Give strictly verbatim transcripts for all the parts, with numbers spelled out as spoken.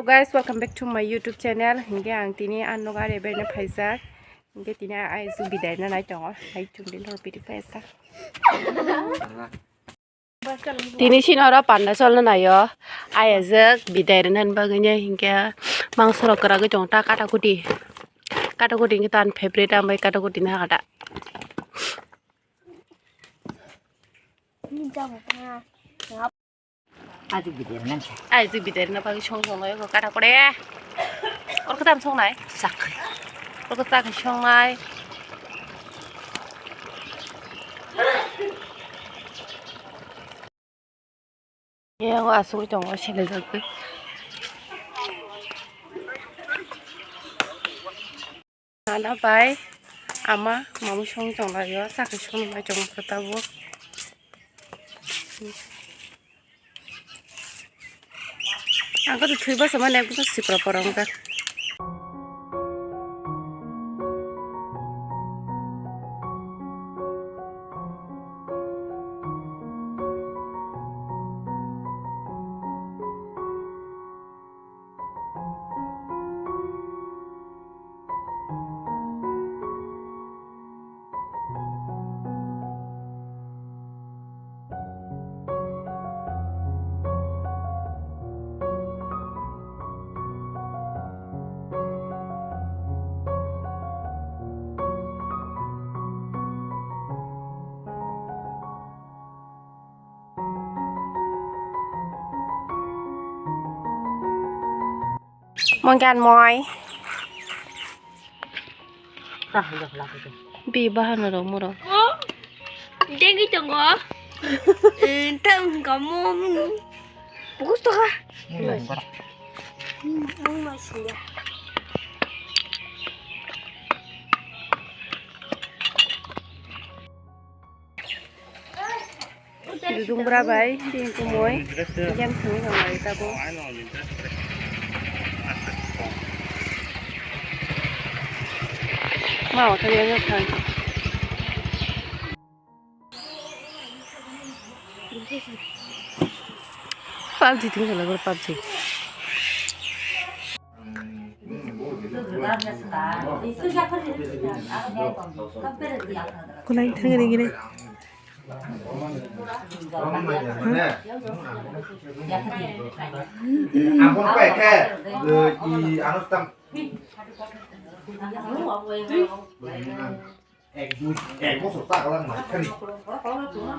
Hello guys, welcome back to my YouTube channel. Hinkhe ang tini ang nogo ari bai no phaijak. Hinkhe tini ang aisuk bidai no nai tongo. Hai chum din hor piti paisa. Tini sini oro panda cholno naio. Ayajak bidai rwna bagwi hinkhe mangso rok kwragwi tongo ta kata kuti. Kata kuti hinkhe ta ani favorite, ang bai kata kuti no hakha ta. Aji bidai rwna bagwi song song naio kata kore. Oro kwtam song nai. Sak. Oro kwtam song nai. Yang asugwi tongo selejagwi. Nana bai ama mamui song tonglaio, sakhe song bai tongo khe tabuk. Ang khe thwi basa mani ekdom sipra pora wngkha. Mungkin moi. Bi bahan rok moro. Dengi tongo. Entang kamu. Bagus to ka. Ang masih ya. Dudung bra bai, bini tumui, jam thangwi tong lai tabuk. Ma, o thang yang thang. PUBG thang lai, PUBG. Kulai thang ri gini. Ang kono pai khe, i ano tam. Ek dui, ek bosor ta kalang ma khani.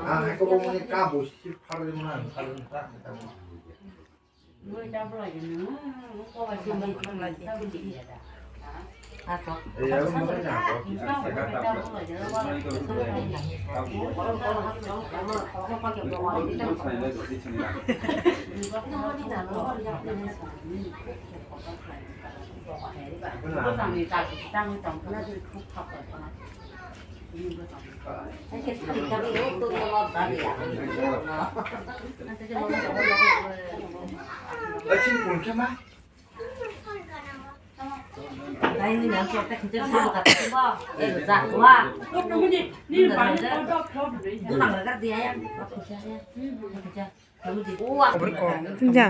Ang hai ko bo mani ka bo si phar de mani phar de ta. Ja.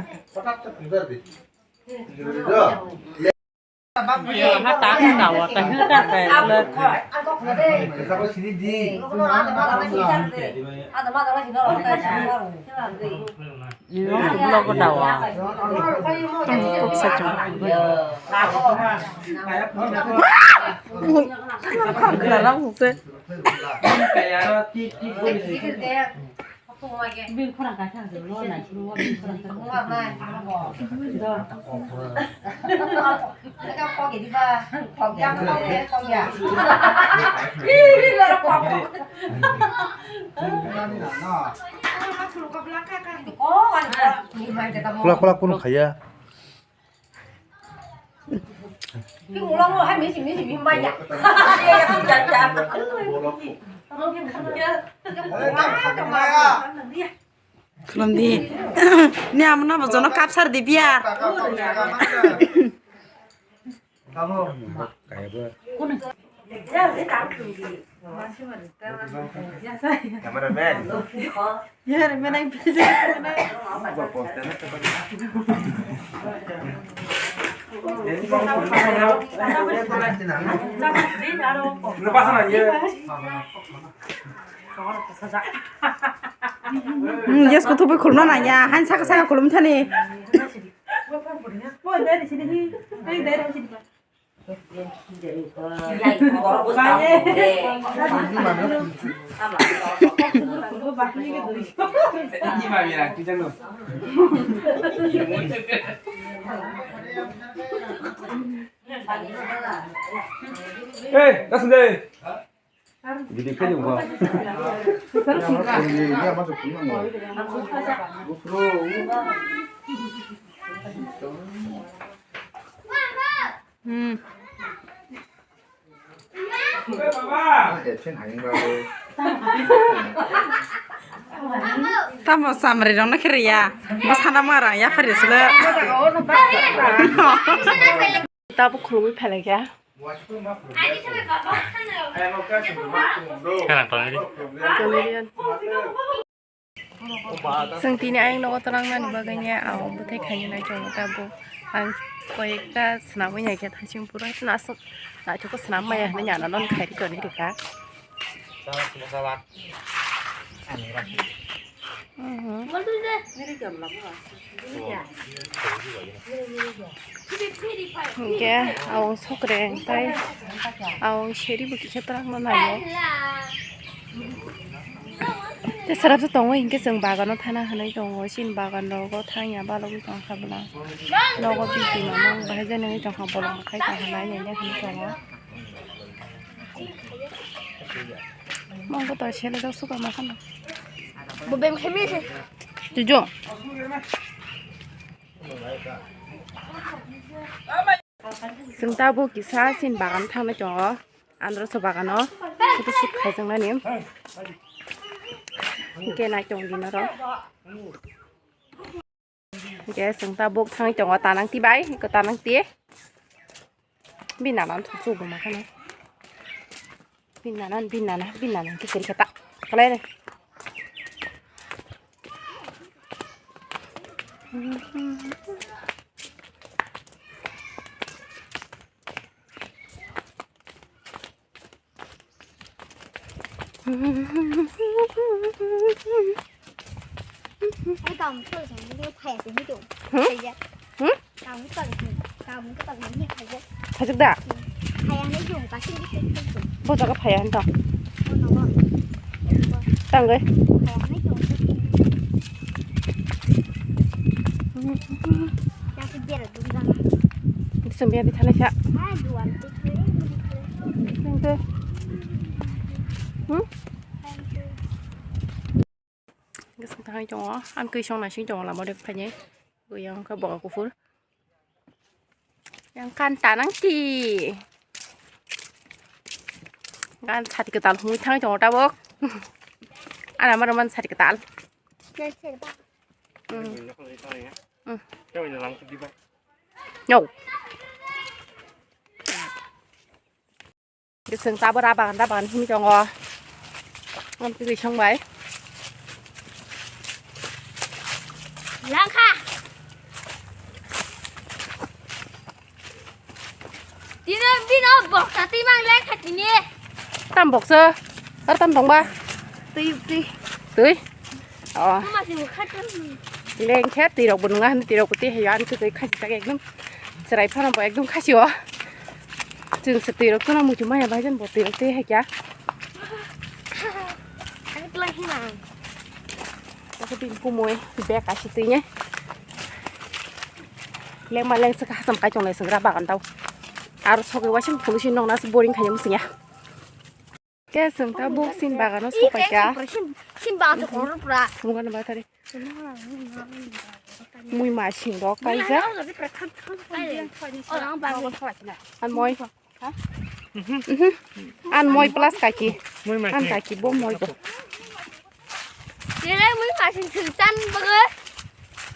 Ha ta ka dawa ka hwnkha ka le. Ino vlog dawa. Tong kok sa chong. Dalam se. Bini khorang kaisa hwnkhe lo nai phuru o bini khorang kaisa. Khula khula kunu khaya. Khulumdi. Ni amno bojono kapsar di biya. Cameraman. Yar menang pese. Hmm, yes, kutubu khulumna nanya, han saka saka khulum thani. Hey, that's the Video khe nungkha. Hmm. Tamo samri rong na kiri ya. Masana mara ya kiri sila. Tabu khulumwi phailai kha. Khe nang tongnai di. Chwng tini ayang nogo twlangnani bagwi ne ang bwthai khainwi nai tongo tabuk. Ang koi ekta swnamwi nai khe thasing pura naisuk naithok khe swnam maya hinwi nana non khairi toni rikha. Mhm. Hingke ang sokre tai ang seri bo kisa twlang no naio. Te sarap se tongo hingke chwng bagano thana hinwi tongo, chini bagan rogo thangya balogwi tongkha bwla. Nogo bisi mamang bahai jani wngwi tongkha bolong khai tongkha nai nai hinwi tongo. Mangko to sele do suka ma khana. Bo bem khemi se. Tujo. Chwng tabuk kisa chini bagan thangwi tongo. Androso bagano. Photo shoot khaijaknani. Hingke nai tong di norok. Hingke chwng tabuk thangwi tongo tanang ti bai, tanang ti. Bini nana thok chubuma khana. Bini nana, bini nana, bini nana khe kiri khe ta. Kalai re. Ai, tao mui tole thang, ni phai ase, ni tong. Hmm? Phai ya. Hmm? Tao mui tole thang, tao mui tole thang, ni phai ya. Phajak da? Hmm. Phai ya, ni tong, kasi ni tong, tong, tong. Bo jaga phai ya, hanta. Oh, no, no. Tang gai. Phai ya, ni tong, tong, tong. Kasi bera dum jaga. Itu sembia di sana, Sya. Ai, dua, tiga, tiga. Tang gai. Hmm? Gising thangwi tongo, ang kwi song naising tongo lama rek phaini. Yang kha boga kuphur. Yang kan tanang ti. Kan sati kwtal hungwi thangwi tongo tabuk. Ana maro man sati kwtal. Hmm. Hmm. Yo. Chwng tabuk rabagan rabagan himwi tongo. Ang twi song bai. Langkha. Tino bino boksa twi mang langkha tini. Tam boksa. Ar tam tongba. Twi twi. Twi. Oh. Mama si mukha tam. Lengkhe twi rok bo nunga hwn twi rok bo twi hayo ani twi khasi tak ekdom. Chwrai phano bo ekdom khasi o. Chwng se twi rok chwngno muchung maya bai jan bo twi rok twi hai kya. Ani tla hima. Ako bin kumui bag asi twi ne. Lengma leng se hasam kai chongnai swngra bagan tau. Aro sogwi waising phunuksin nokna se boring khaiyang singya. Khe chwng ta buk sin bagano sopaikha. Sin, sin bagan se khoro pura. Mungano bathari. Mui masing rok kaijak. An moi. Mhm. An moi plus kaki. An kaki bo moi bo. Tere mui masing sing chan baga.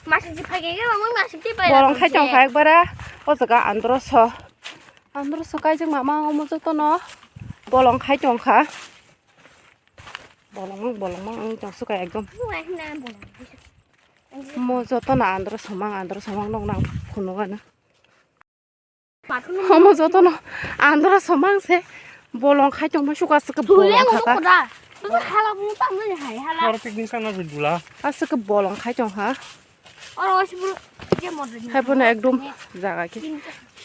Masing si phage ge mui masing ti pai. Bolong khai tong khai bara. O jaga andro so. Andro so kaijak mama omo jotono. Bolong khai tong kha. Bolong mang, bolong mang, ang tong suka ekdom. Wah, na bolong. Mo joto no andro somang, andro somang nok nang phunuk ano. Omo joto no andro somang se bolong khai tong ma suka suka bolong khaka. Hala bung tang nai hai hala. Oro picnic sana bidula. Aswk bolong khai tong ha. Oro si bul je modern. Hai bono ekdom jaga ke.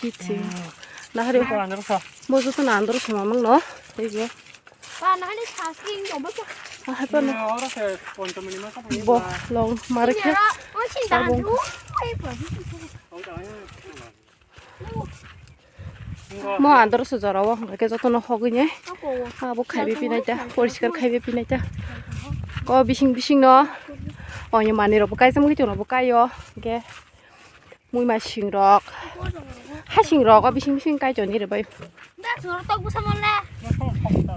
Hichi. Nahari. Ko andro sa. Mo joto no andro somang no. Ei je. Ba nahari sa sing no ba. Ah, hai bono. Oro se ponto mini ma sa. Bolong mare khe. Oro si dan. Tabung. Mo andro se jora o hwnkhe jotono hogwi ne abo khaibi pinai ta, poriskar khaibi pinai ta. Ko bising bising no oini manwi rok bo kaisa mui tongno bo kaio hwnkhe mui ma sing rok ha sing rok o bising bising kai toni re bai.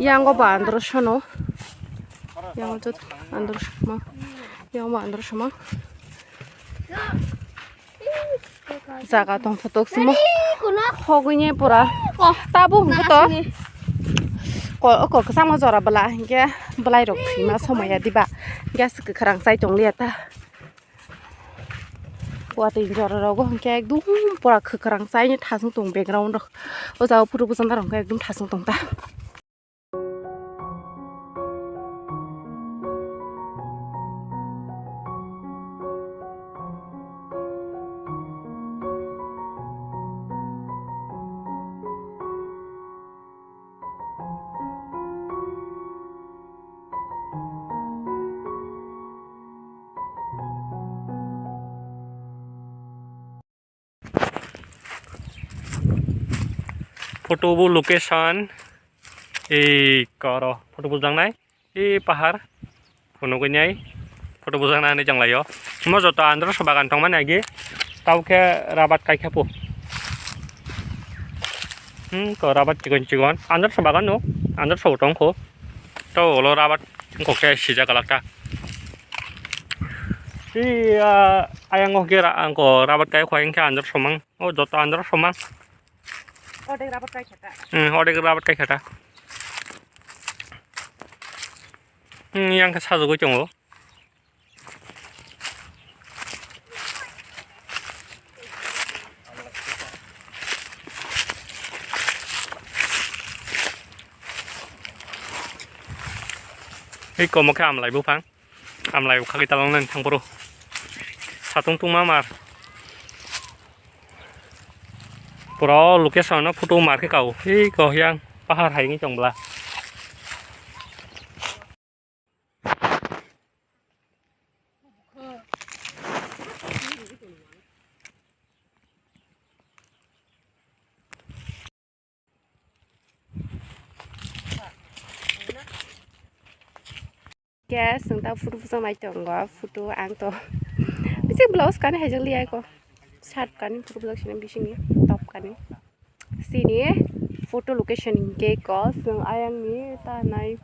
Yang o bo andro sono yang o jot andro soma yang o andro soma. Jaga tong photok simo. Hogwi ne pura. Tabuk hwnkhe to. Ko, ko kwchangma jora bwla hwnkhe bwlai rok thwima somaya diba. Gas kwkhwrang chai tong liya ta. Watwi jora rogo hwnkhe ekdum pura kwkhwrang chai thasung tong background rok. O jaga photo bwchang narok hwnkhe ekdum thasung tong ta. Photo bo location ei koro photo bujang nai ei pahar phunugwi nai photo bujang nai chwng lai o mo joto andro se bagan tong mani agi tao khe rabat kai khe po hmm ko rabat chikon chikon andro se bagan no andro se tong kho to olo rabat kok khe sijak alak ta. Iya, ayang o kira angko rabat kai khwai wngkhe andro somang. O joto andro somang. Odek rabat kai khata. Hmm, odek rabat kai khata. Hmm, yang khe sajagwi tongo. Ei komo khe amlai buphang. Amlai bwkha khe talong nani thang phuru. Satung tungma mar. Pura o location no photo mar khe kao. Ei ko yang pahar hai ni tong bwla. Guys, nwng ta photo bwsang nai tongo, photo ang to bisi blouse kani haijak liya ko, shirt kani photo bwsang sini bisingni top kani sini photo location hingke ko, nwng ayang ni ta nai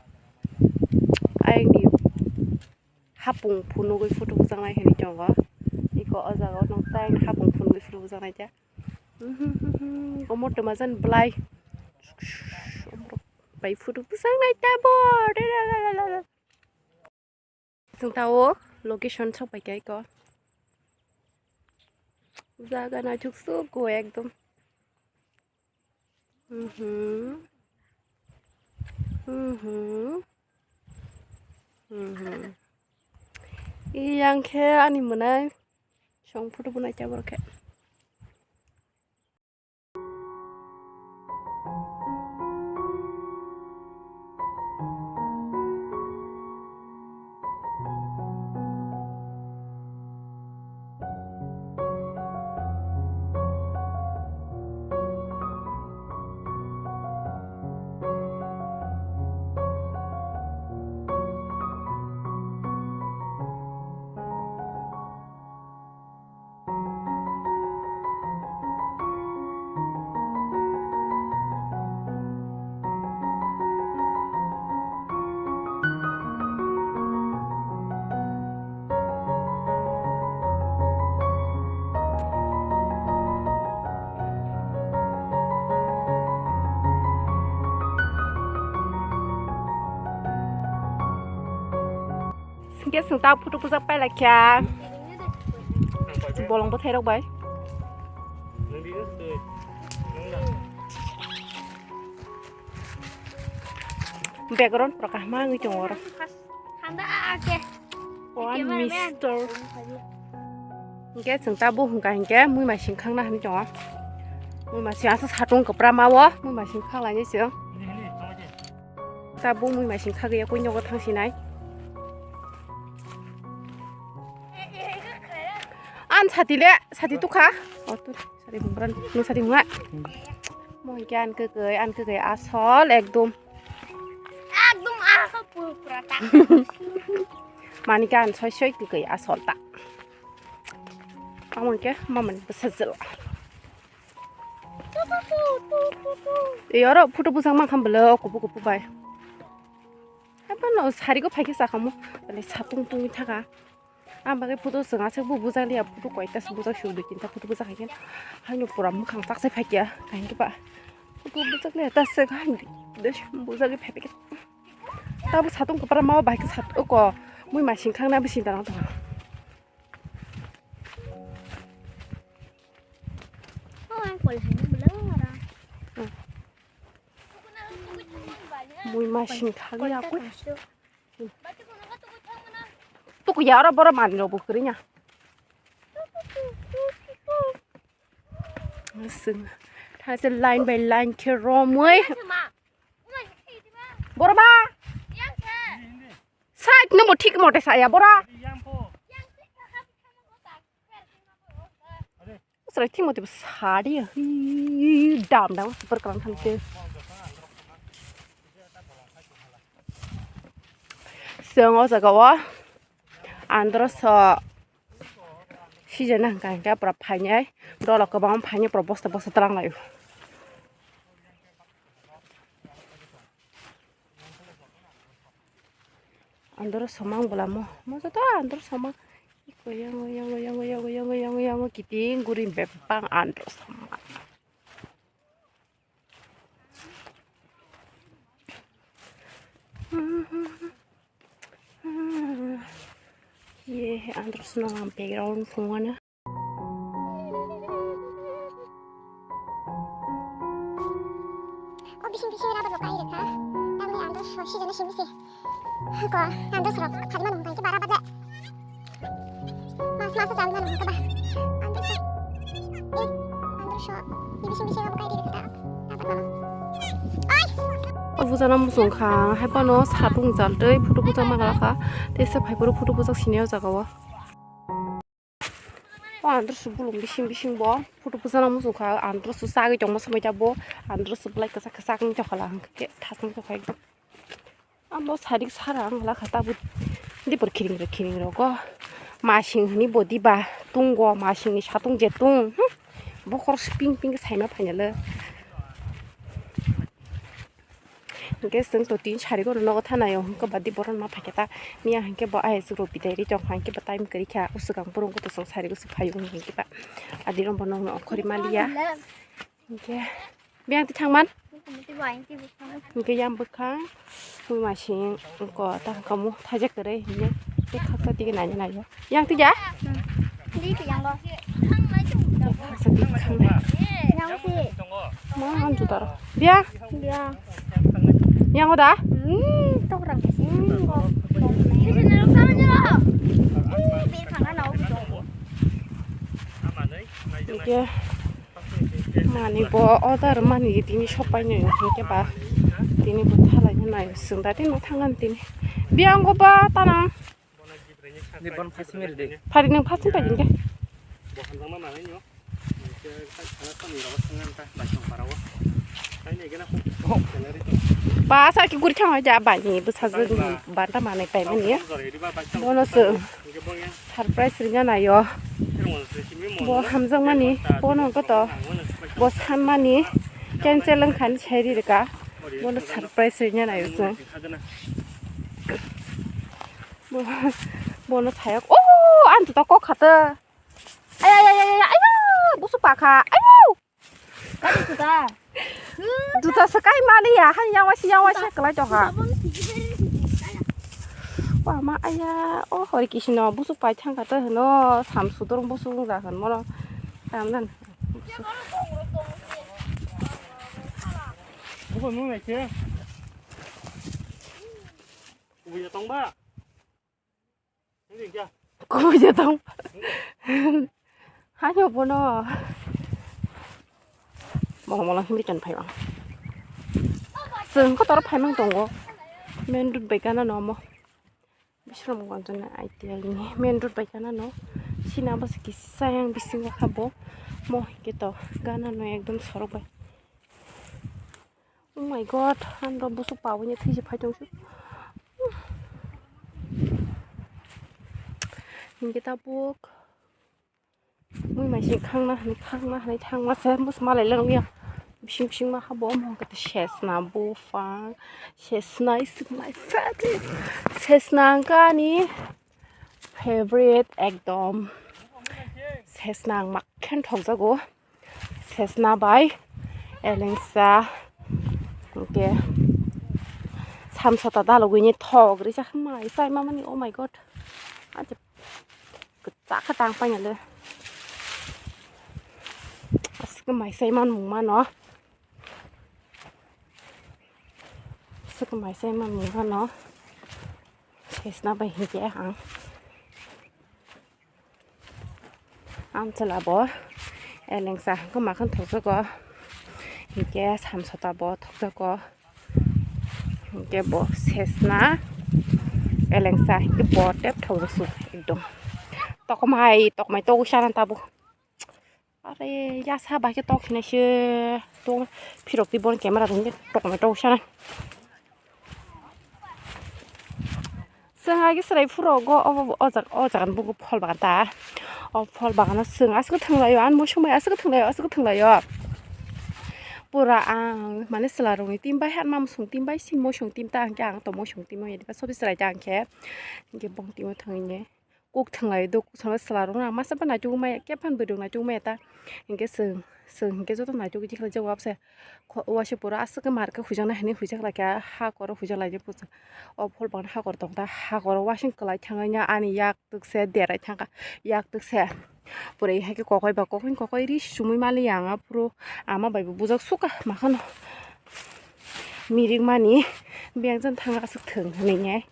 ayang ni. Hapung phunugwi photo bwchang nai hinwi tongo. Iko o jaga o nukjak hapung phunugwi photo bwchang nai khe. Omo twma jan bwlai. Bai photo bwchang nai tabuk. Chwng ta o location sok pai kha iko. Jaga naithok sugo ekdom. Mhm. Mhm. Mhm. Iyang khe ani mwnai song photo bo naikha borok khe. Singke singta photo bwsak pai laikha. Bolong bwthairok bai. Background pura kaham wngwi tongo oro. Thanda ake. One Mister. Hingke chwng tabuk hwnkha hingke muima singkhang na hinwi tongo. Muima sing asa satung kwpra ma o muima singkhang lainai chwng. Tabuk muima singkhagwi koi nogo thang sinai. An sati le sati tukha. O tu sati hwngra nung sati hwnga. Mo hingke an kwkwi an kwkwi asol ekdom. Ekdom asol pura pura ta. Mani ke an soi soi kwkwi asol ta. Amo hingke mamani bwsa jwla. Ei oro photo bwsak mankha bwle o kubu kubu bai. Haibano sari go phaikhe sakamo bwle satung tungwi thaka. Ang bagwi photo chwng aswk bo bujak liya photo koita se bujak sio dui tinta photo bujak haikhe. Haino pura mwkhang taksai phaikya kahinkhe ba photo bujak liya ta swk haino bujagwi phaibaikhe. Tabuk satung kwpra ma o bahai khe sat oko mui masing khangna bising tana tongo. Mui masing khagwi akui. Tukuya oro borok manwi rok bo kwrwngya. Swng thaise line by line khe romwi. Borok ba. Side no bo thik mote saya borok. Srai thik mote sadi dam dam super kalam thamte. Swng o jaga o andro so season hwnkha hwnkhe pura phainai dolo kwbangma phainai pura bosta bosta twlang laio. Andro somang bwlamo. Mo joto andro somang. Iko yango, yango, yango, yango, yango, yango, yango, kiting guri bebak andro somang. Ye andro somang background phungwana. O bising bising rubber rok kai rwkha. Tamni ang to so sijana simi se. Ko ang to sorok khadi manu hwnkha khe bara bade. Mas mas chawi manu hwnkha ba. Ang to so. Eh, ang to so. Ni bising bising rubber kai rwkha ta. Rubber manu. Oi. O bujana muchung kha, hai phano satung jal tei photo bujak ma kha. Tei se phai phuru photo bujak sini o jaga o. O andro su bulung bising bising bo photo bujana muchung kha, andro su chagwi tongma samai ta bo, andro su belai kwchak kwchak wng tongkha la hwnkhe thasung tongkha ekdom. Amo sarik sara wng la kha tabuk dipor khiring rok khiring rogo masing hwnwi bo diba tungo masingni satung je tung, hmm, bokhor ping ping saima phainalo. Hwnkhe chwng to tin sari goro nogo thanai o hwnkhe badi boron ma phaikhe ta miya hwnkhe bo ayesuk rok bidai ri tongkha hwnkhe bo time kwrwi kha o swkang borok wngkhe to chwng sari gusuk phaio hwnkhe ba adi rombo nokno okhorwi maliya hwnkhe biyang twi thangman hwnkhe yang bwkhang mui masing wngkha ta hwnkhe omo thaijak kwrwi hwnkhe tei khaksa tigi naina naio. Yang twi ya? Di ti yang lo. Yang ti. Mo ang juta ro. Dia? Dia. Yang oda? Hmm, tok rang. Hmm, bo. Oke. Mani bo order mani tini sopai nai hwnkhe ba tini bo thalai nai sung da tini bo thangan tini. Biang go ba tana. Ni bon phasing ri de. Phari nang phasing pai ding de. Bo hamjang ma manai nyo. Ke sai sana to ni ro sangan ta bai song para wo. Sai ne gena ko. Ba sa ki guri thang ja ba ni bo sa jin banta manai pai mani. Bono se surprise ri na yo. Bo hamjang mani bono ko to. Bo san mani cancel ang khan sai ri ka. Bono surprise ri na yo. Bo-, bono sayok. Oh, ang juta kok khata. Ay, ay, ay, ay, ay, ayo, busu pakha. Ayo. Kati juta? Juta sekai mali ya, han yawa si yawa si kelai tongha. Ama aya, o Hori Krishna busuk pai thangkha ta hwno, sam sudor busuk wngya hwn mono. Tam dan. Buko nung nai khe. Uya tong ba. Kubui je tong. Haino bono. Molo molo himri kan phai bang. Chwng kotor phai mang tongo. Main road bai gana no mo. Bisramganj ni I T I ni main road bai gana no. Sina bwswk kisa yang bisingo habo. Mo hwnkhe to gana no ekdom sorok bai. Oh my God, ang rok busuk pawi ni thwi se phai tong se. Hingke tabuk. Mui mai se khangna hani, khangna hani thangma se mus malai lang ya. Bising bising ma habo mo kete sesna buphang. Sesna is my favorite. Sesna ang kani favorite ekdom. Sesna ang makhen thokjago. Sesna bai elengsa hingke samsota dalogwi ni thok rijak mai chai mamani, oh my God. Aje kwchak khe tang paina le aswk mai chai man mung mano. Aswk mai chai man mung mano. Sesna bai hingke ang. Amchwla bo elengsa hwnkhe makhan thokjago, hwnkhe samsota bo thokjago, hwnkhe bo sesna elengsa hwnkhe bo tep thokjak su ekdom. Tokmai tokmai togwi sana tabuk. Are yasa bai khe tok hinai se tong phirok twi bon camera bai hwnkhe tokmai togwi sana. Chwng agi chwrai phuru go obo, o jaga, o jaga ni bugo phol bagan ta. O phol bagan o chwng aswk thwng lai o, ani mosong bai aswk thwng lai o, aswk thwng lai o. Pura ang mane chwla rok ni team bai, ani mosong team bai, sini mosong team ta hwnkhe ang to mosong team o yadi ba sobi chwrai ta hwnkhe. Hwnkhe bong team o thwng hwnkhe kok thwng lai o, kok thwng lai o, chwla rok no ang masa bai naituk maya, khe phan bwrwi rok naituk maya ta. Hwnkhe chwng, chwng hwnkhe joto naituk jikhlai jago abse. Kho-, uaisa pura aswk khe mar khe huijaknai hinwi huijak lai kha, hakoro huijak lai puja. O phol bangni hakor tong ta, hakoro uasing kwlai thangwi ani yak twk se derai thang kha, yak twk se. Pura hai khe kokoi ba kokoi kokoi ri sumui mali ya ang aphuru ama bai bo bujak sukha ma khano. Mirik mani biyang jan thang aswk thwng hinwi nai.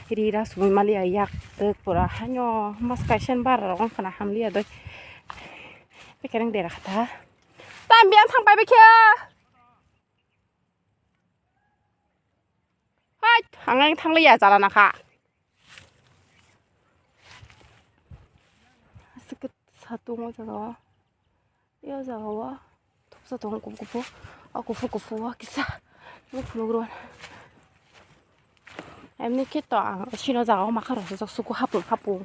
Ri ra sumui mali ya yak twk pura haino mas kaisa bara rok wng khana hamli ya doi. Bekereng dera kha ta. Tam biyang thang pai bikhe. Hai, hangang thang liya jala na kha. Aswk khe satung o jaga o. Yo jaga o. Thopsa tongo kupu kupu. O kupu kupu o kisa. Nuk nuk ron. Emni khe to ang sino jaga o makha rok jok suku hapung hapung.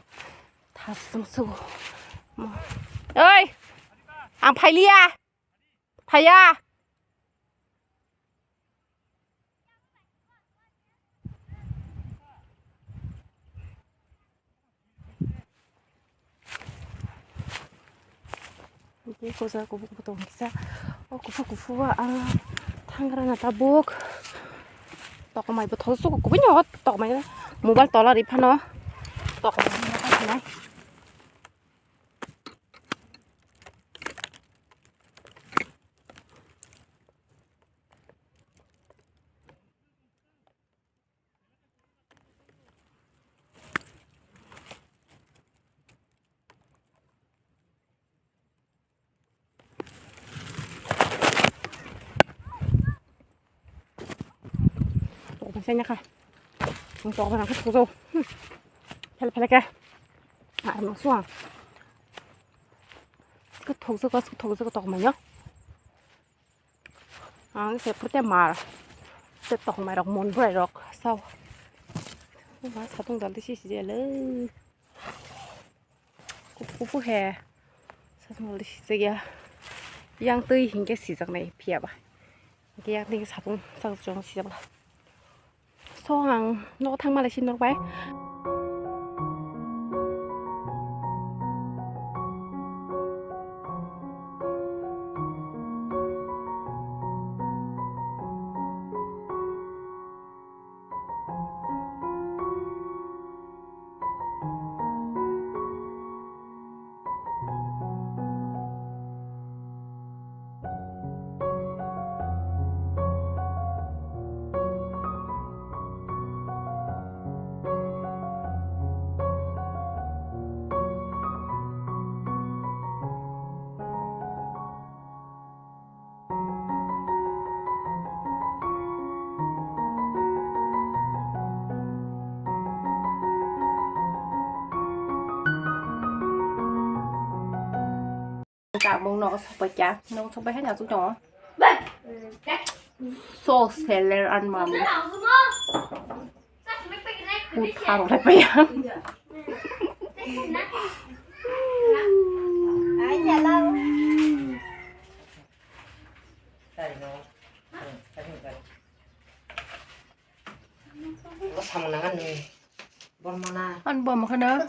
Thasung suku. Oi! Ang phailiya. Phaiya. Hingke kosa kuphur kuphur tong kisa. O kuphur kuphur o ang thangra na tabuk. Tokmai bo thosok kubui no tokmai mobile tola ri phano. Tokmai no tokmai. Tokmai sai naka. Ang tokmai naka thokjao. Hmm. Phele phele ke. Ar no suang. Aske thokjao, aske thokjao tokmai no. Ang se purte mar. Te tokmai rok mon bwrai rok. Sao. Ma satung dal de sisi jele. Kupu kupu he. Satung dal de sisi ya. Yang twi hingke sijaknai phiya ba. Hingke yang twi satung sak jong sijak la. So ang nogo thangma lai si norok bai. Amung no sokpai kya, no sokpai hai na suk tongo. So seller and mami. Put hang lai paya. Samung nang ani bormana. An bom khana.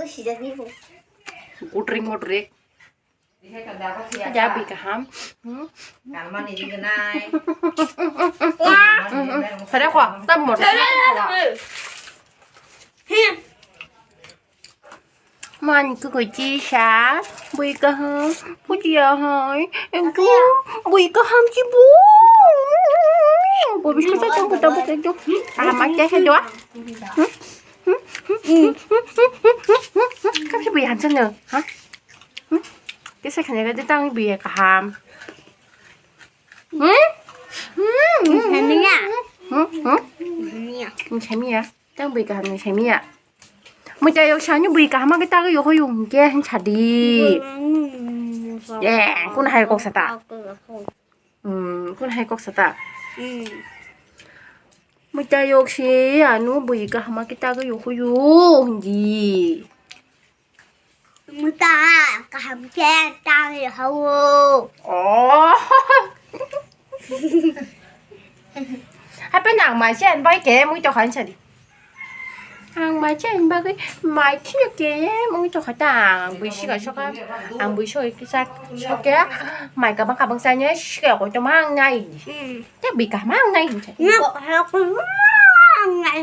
Kudring mudrik. Ja bui kaham. Hmm? Kalmani jinganai. Sare ko, tam mor. Mani ko ko chi sa, bui kaham, puji ya hai, engko, bui kaham chi bu. Bo biskut sa tong kota bo kento. Kaham aja sa doa. Hmm? Hmm? Hmm? Kamu si bui hansen ya, ha? Hmm? Kisa kanya kata tang bui kaham. Hmm? Hmm? Hania. Hmm? Hmm? Hania. Hania. Tang bui kaham ni semi ya. Mucha yok sani bui kaham ke tag yok yung ke hin sadi. Eh, kun hai kok sata. Hmm, kun hai kok sata. Mucha yok si anu bui kaham ke tag yok yung di. Muta kaham khe tang ya hawo. Oh. Hape nang mai chen bai ke mui to khan sadi. Ang mai chen bagwi mai thik ke mui to khata ang bui siga soka ang bui soi kisa soke mai kabang kabang sanya siga ko to mang nai. Hmm. Te bui ka mang nai. Nang ko ha ko mang nai.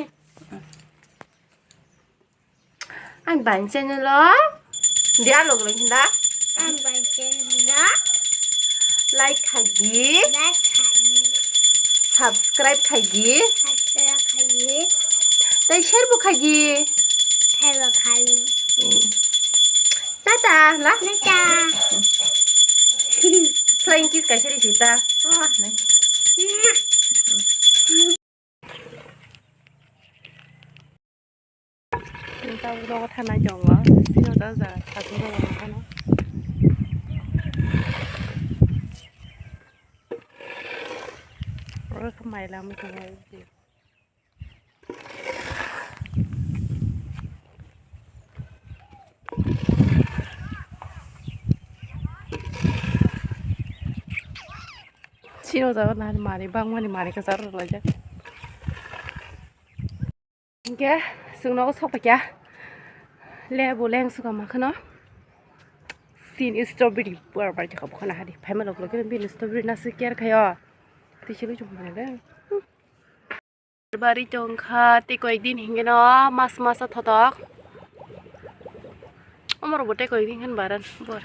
Ang bai channel o. Dia lo gulung hinda. Ang bai channel o. Like khai di. Like khai di. Subscribe khai di. Subscribe khai di. Tai share bo khai di. Share bo khai di. Hmm. Tata la. Tata. Flying kiss kaisa ri sita. Oh, nai. Mwah. Tabuk nogo thanai tongo, sino ta jaga khatung rok phano. Oro khe mai lamwi tongo. Sino jaga nani manwi bangmani manwi kwcharo rwlaijak. Hinkhe chwng nogo sok paikha lebu leng swkang ma kheno. Sini strawberry buar bar jaka bukhana hari phaima lok lok bini strawberry nasu care khayo. Twi chwlwi chwng mane de. Bari tongkha tei koyek din hinkhe no mas masa thotok. Omorok bo tei koyek din hinkhe baran buar.